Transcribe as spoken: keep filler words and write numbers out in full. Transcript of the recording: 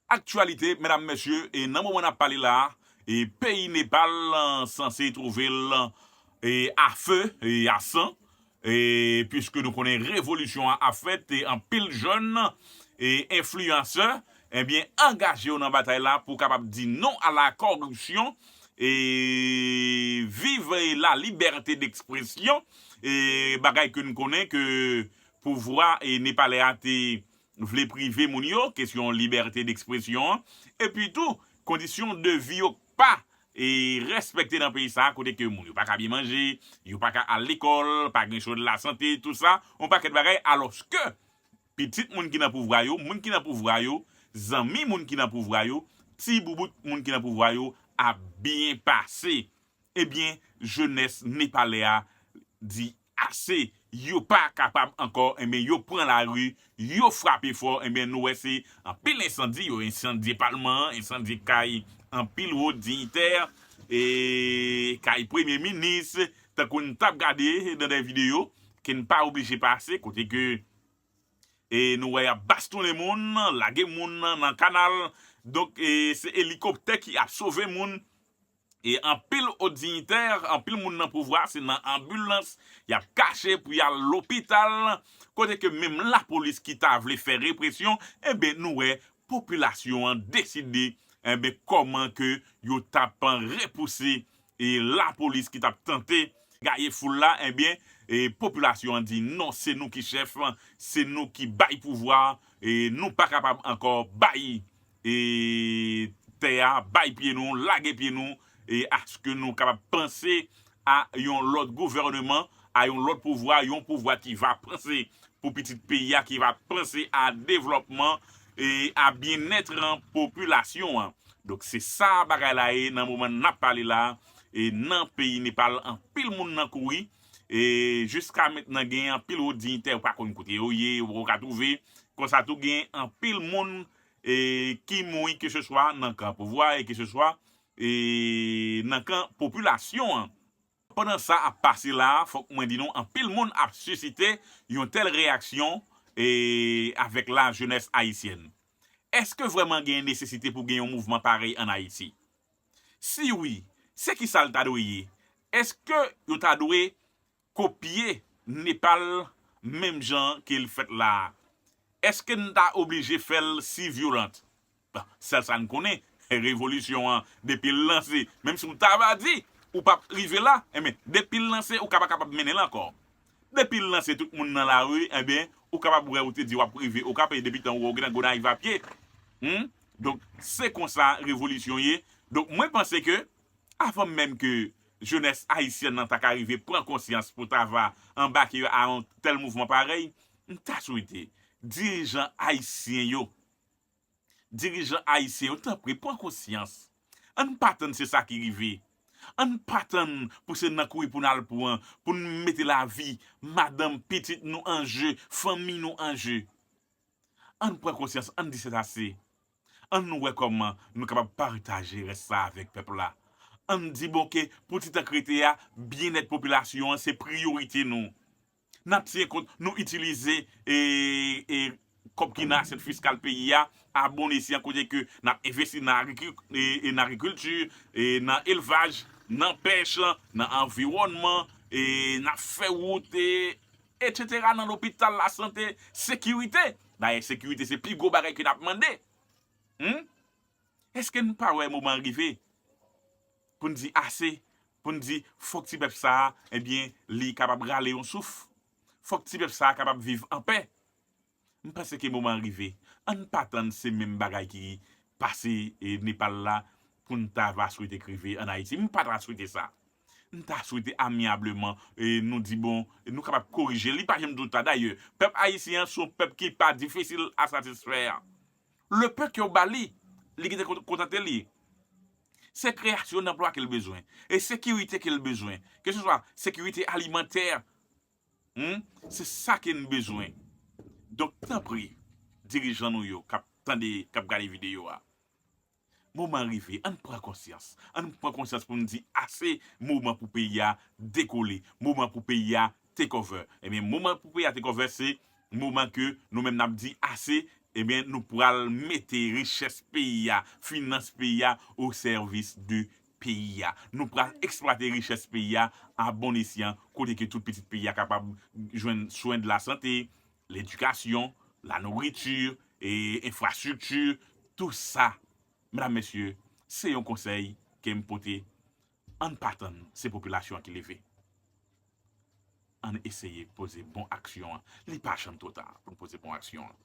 Aktyalite, medam, mesye, e nan moman n ap pale la, e peyi Nepal, e, sanse twouve l, e, a fe, e, a san, e, piske nou konnen revolisyon an ap fèt, e anpil jèn, e enfliyansè, ebyen, angaje yo nan batay la pou kapab di non a la kòripsyon, e viv, e la libète dekspresyon, e bagay ke n konnen ke pouvwa, e nepalè a te vle prive moun yo, kesyon libète dekspresyon an, epi tou, kondisyon de vi yo pa, e, respekte nan peyi sa a, kote ke moun yo pa ka byen manje, yo pa ka al lekòl, pa gen swen de la sante, tou sa, yon pakèt bagay, alòske pitit moun ki nan pouvwa yo, moun ki nan pouvwa yo, zanmi moun ki nan pouvwa yo, ti boubout moun ki nan pouvwa yo ap byen pase. Ebyen, jenès nepalè a di ase, yo pa kapab ankò, enben, yo pran lari, yo frape fò, enben, nou wè se anpil ensandi, yo ensandye palman an, ensandye kay anpil wo diyitè, e kay premye minis, tankou n t ap gade nan de videyo, ke n pa oblije pase, kote ke, e nou wè y ap bastonnen moun, lage moun nan kanal, donk, e se elikoptè ki ap sove moun, e anpil wo diyitè, anpil moun nan pouvwa, se nan anbilans y ap kache pou y al lopital, kote ke menm lapolis ki ta vle fè represyon, enben, nou wè popilasyon an deside, enben, kòman ke yo t ap repouse, e lapolis ki t ap tante gaye foul la, enben, e popilasyon an di non, se nou ki chèf, se nou ki bay pouvwa, e nou pa kapab ankò bay, e tè a, bay pye nou, lage pye nou, e aske nou kapab panse a yon lòt gouvènman, a yon lòt pouvwa, yon pouvwa ki va panse pou pitit peyi a, ki va panse a devlòpman e a byennèt popilasyon an. Donk, se sa bagay la ye nan moman n ap pale la, e nan peyi Nepal, anpil moun nan kouri, e jiska mentnan, gen anpil wo diyitè, yo pa konn kote yo ye, yo poko ka twouve. Konsa tou, gen anpil moun, e ki mouri, keseswa nan kan pouvwa, e keseswa, e nan kan popilasyon an. Pandan sa ap pase la, fòk mwen di nou, anpil moun ap sisite yon tèl reyaksyon, e avèk la jenès ayisyèn. Èske vrèman gen nesesite pou gen yon mouvman parèy ann Ayiti? Si wi, se ki sa l ta dwe ye? Èske yo ta dwe kopye Nepal menm jan ke l fèt la a? Èske n ta oblije fè l si vyolan? Bon, sèl sa n konnen, revolisyon an, depi l lanse, menm si w ta va di ou p ap rive la, enben, depi l lanse, ou ka pa kapab mennen l ankò. Depi l lanse, tout moun nan lari, enben, ou kapab wè ou te di w ap rive Okap, e depi tan ou wè w gentan Gonayiv a pye. Hmm? Donk, se konsa revolisyon ye. Donk, mwen panse ke, avan menm ke jenès ayisyèn nan ta ka rive pran konsyans pou ta va anbake a yon tèl mouvman parèy, m ta swete dirijan ayisyen yo, dirijan ayisyen yo, tanpri, pran konsyans. Ann pa tann se sa ki rive. Ann pa tann pou se nan kouri pou n al pran, pou n mete lavi madanm, pitit nou an je, fanmi nou an je. Ann pran konsyans, ann di sètase. Ann wè kòman nou kapab pataje rès sa avèk pèp la. Ann di, bon, ke pou ti tan k rete a, byennèt popilasyon an se priyorite nou. N ap tiye kont, nou itilize, e, e, kòb ki nan asyèt fiskal peyi a, a bon esyan, kote ke n ap envesti nan agrikil-, e, e nan agrikilti, e nan elvaj, nan pèch, nan anviwònman, e n ap fè wout, e, etsetera, nan lopital, lasante, sekirite. Dayè, sekirite se pi gwo bagay ke n ap mande. Hmm? Èske n pa wè moman an rive pou n di ase, pou n di fòk ti pèp sa a, ebyen, li kapab rale yon souf? Fòk ti pèp sa a kapab viv an pè? M panse ke moman an rive. Ann pa tann se menm bagay ki pase, e, Nepal la pou n ta va swete k rive ann Ayiti. M pa ta swete sa. M ta swete amyableman, e, nou di, bon, nou kapab korije. Li pa janm di w ta. Dayè, pèp ayisyen an se yon pèp ki pa difisil a satisfè. Le peu ke w ba li, li gentan kon-, kontante li. Se kreyasyon danplwa ke l bezwen. E sekirite ke l bezwen. Keseswa sekirite alimantè, hmm, se sa ke n bezwen. Donk, tanpri, dirijan nou yo k ap tande, k ap gade videyo a, moman an rive, ann pran konsyans. Ann pran konsyans pou n di ase, moman pou peyi a dekole, moman pou peyi a take over. Ebyen, moman pou peyi a take over, se moman ke nou menm n ap di ase, ebyen, nou pral mete richès peyi a, finans peyi a o sèvis de peyi a. Nou pral eksplwate richès peyi a a bon esyan, kote ke tout pitit peyi a kapab jwenn swen de la sante, ledikasyon, la nouriti, e enfrastrikti, tou sa. Medam, mesye, se yon konsèy ke m pote. Ann pa tann se popilasyon an ki leve. Ann eseye poze bon aksyon an. Li pa janm twò ta pou n poze bon aksyon an.